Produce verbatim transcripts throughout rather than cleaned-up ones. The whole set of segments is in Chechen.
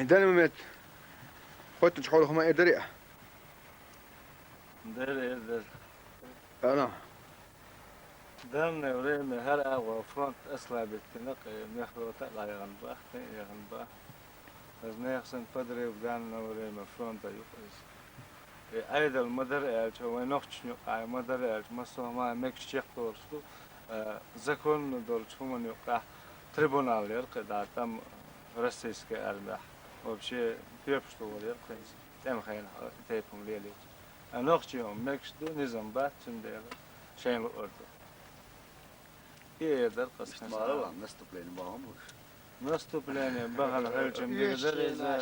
Данный момент хоттачу хьолах ма эр дарий а? Дер, эр дер. Ана. Данное время хӀара агӀо фронт ослабить дина, кхы мехрота а дӀаяхана бах, тӀе а яхана бах. Аз нехан санна подрыв данное время фронта юкъа иза. Э, Ӏедал ма дара аьлча, вайн нохчашна юкъахь ма дара аьлча, массо а ма мегаш чекхдолуш ду, э, законно долчу хӀуманна юкъахь трибунал яра кхидӀа, тӀам российский армехь. Вообще, пепш тухур яра кхин иза, тӀеман хенахь тайпа хӀума лелийча. А нохчийн хӀума мегаш ду, низам бац, цундела шайна луъур ду. И эр дара кхас. Иштта хьан мара сара. Ван наступление бахьана бу. Наступление бахьана хьаьлча дика дара иза.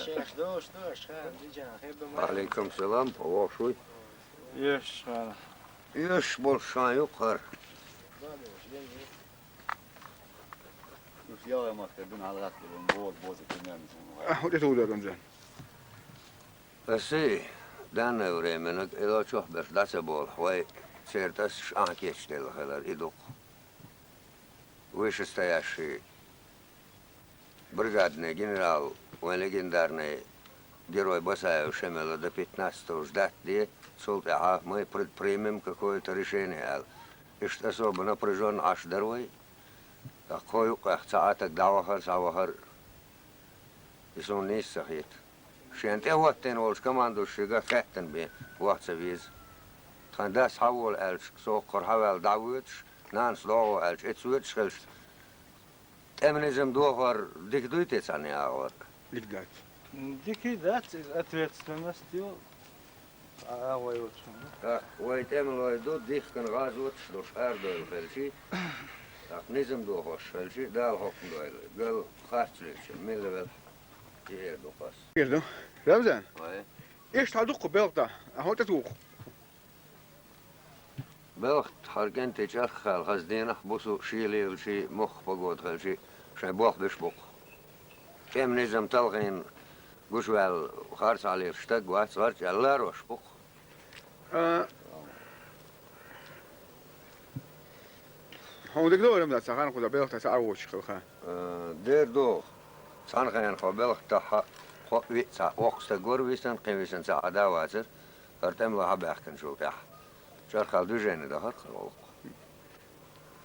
Ва алейкум салам, вовшуй. Еш хана. Еш болуш хан юкъара. Уж ялгӀа махкара дуьнан хьалгӀаттар ван боху боза примерно. А, вот это удар, Рамзан. Аса данное временаг эла чохь берш дӀа ца болу, вай церан тӀасаш ахьа кечделла хилар и дукха. Вышестоящий бригадный генерал, вайн легендарный герой Басаев Шемала до пятнадцатого ждать де, цул тӀаьхьа мы предпримем какое-то решение аьлла. Иштта особо напряжённо Ӏаш дара вай. Ткъа кхо юккъех цхьа Ӏатаг дӀавахар, схьавахар, и суна нийса ца хета. Шен тӀе хӀоттийна волчу командующига хаьттина бен, вахца веза. Тхан дас хьан волу аьлча, со хӀокхура хьан ваьлла дӀа а воьдуш, нанас догӀо аьлча, эца воьдуш хилча, тӀеман низам дохор дика дуй те цхьана агӀор? Дика дац. Дика дац, иза ответственность ю, а, агӀо йоцу хӀума. ТӀаккха вай тӀемалой ду, дихкина гӀазоташ долуш арадойла хилчий, тӀаккха низам дохош хилчий, Дала хӀокхунна дойла, гал харц луьйча, милла велахь, и эр ду хас. Эр ду. Рамзан? Вай. Иштта хьан дуккха белхта, а хьо тӀе туху? Белхта хьара кӀентий чӀарх хаьлла хаза дийнахь, бусу шийлелчий, мохх погода хилчий, шайн болх беш бу-кх. ТӀеман низам талхийна гуш ваьлла харцахьлера стаг вац, гӀарчӀ аьлла ларош бу-кх. А, хьуна дика догӀу, Рамзан, цхьа ханна кхуза белхта ца а воцуш хилха? А, дер догӀу. Цхьана хенахь хьо белхтахь кхо а виъ цхьа воккха стаг вара висина, кхин висина цхьа а да вацара. ХӀара тӀемалой хьабаьхкинчул тӀаьхьа чӀархал движение дахара хӀара гӀуллакх.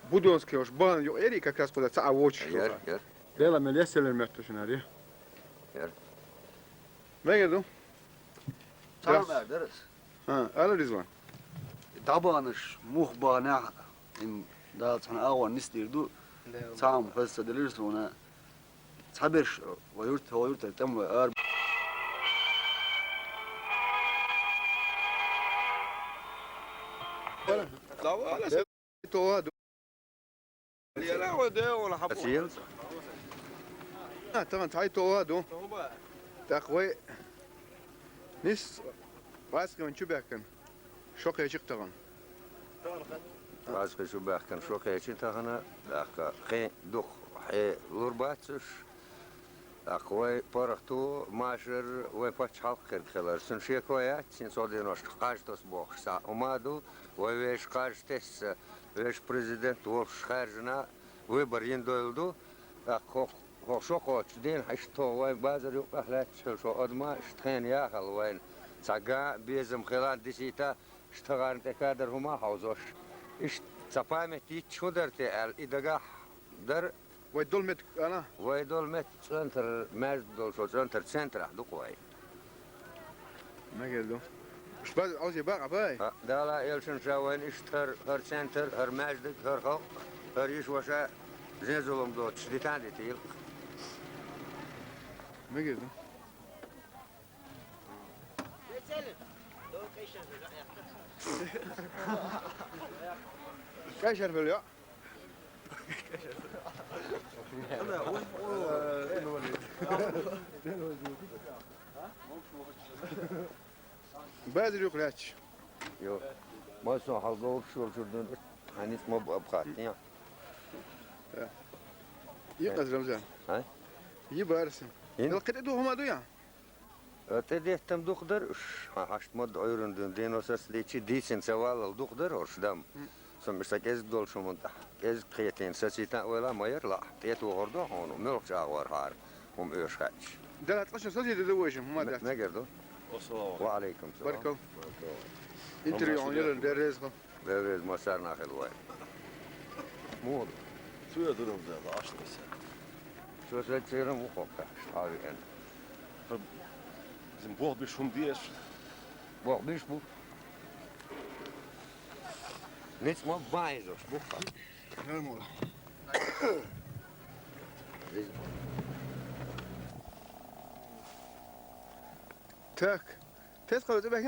Будонский уьш бахана юкъа яри как раз кхуза ца а воцуш хилха? Яр, яр. Дела мел ясселлера моьтту шуна, яр? Яр. Мегар ду? Цхьа а мегар дара ас. А, ала, Ризван. ДӀабанаш мух баханехь, им Дала цхьана агӀор нисдийр ду. Цхьа а хӀума хаза ца делира суна. Цхьаберш вай юрт, хӀо юртара тӀемалой ара. Давай, тоха ду. Ацийла? А, тахана цхьа тоха ду. ТӀаккха вай нис васкан чу баьхкина. Шо кхечи-кх тахана. Вазкхи чу баьхкина шо кхечи тахана, тӀаккха кхин дукха хье лур бац уьш. ТӀаккха вай паргӀато, машар, вай пачхьалкх кхерг хилар. Цуьнан шеко яц, цхьана цо денош кхаж тосу бохуш цхьа хӀума а ду, вай вешан кхаж тесса, вешан президент волуш хаьржина, выбор йина дойла ду. ТӀаккха хӀокху, хӀокху шо кхоччу дийнахь иштта тхо вайн базар юккъехь лаьтташ хилча, хӀокху адаман иштта хенан яхалла вайна цхьа ган а, безам хилан дисийта, иштта тахарна тӀе кадар хӀума а хьовзош. Иштта цхьа память йитча хӀун дара те аьлла, и дагахь дара. Вай долу меттиг ана? Вай долу меттиг цӀентар маьждиг долчо цӀентар центрахь ду-кх вай. Мегар ду. Уьш база Ӏовзе бакъахь бай? А, Дала элчанша вайна иштта хӀара, хӀара центр, хӀара маьждиг, хӀара халкъ, хӀара йиша ваша зен-зулам доцуш дитан а дитийла. Мегар ду. Кайшар бел йо. Базар юкъа лаьтташ. Йо. Ма со хьалговраш йолчуьра дуьйна, хьан ницкъ ма бу абхаттийна. Йикъаз, Рамзан. Ай? Йи барса. Ин? Эл кхетӀе ду хӀума дуй? Э, тӀедеттам дукха дара уьш. Хьан хьашт ма ду Ӏуьйранна дуьйна, дено саца дийчи, дийцина ца валлал дукха дара хӀорш дам. М. Со миша сан кӀезиг долчу хӀуманна тӀехь, кӀезиг кхетийна, сацийта а ойла ма яра лаахь, тӀе тохур ду хьуна, муьлхачу агӀор хӀара хӀума оьшу хаьттича. Дала цкъа шо сазида да вайшим, хӀама дац. Мегар ду. Ассаламу алейкум. Ва алейкум салам. Баркал. Баркал. Интервью хьона елан, Дела реза хуьлда. Дела реза, массарна а хуьлда вай. Муха ду? Цу я дурам за, лаш да са. Цу са церам ву хокка, ави эн. Зин бох биш хӀама деш. Бох биш бу. Ниц ма байзош, буха. Нормально. Так. Тес хавца бехи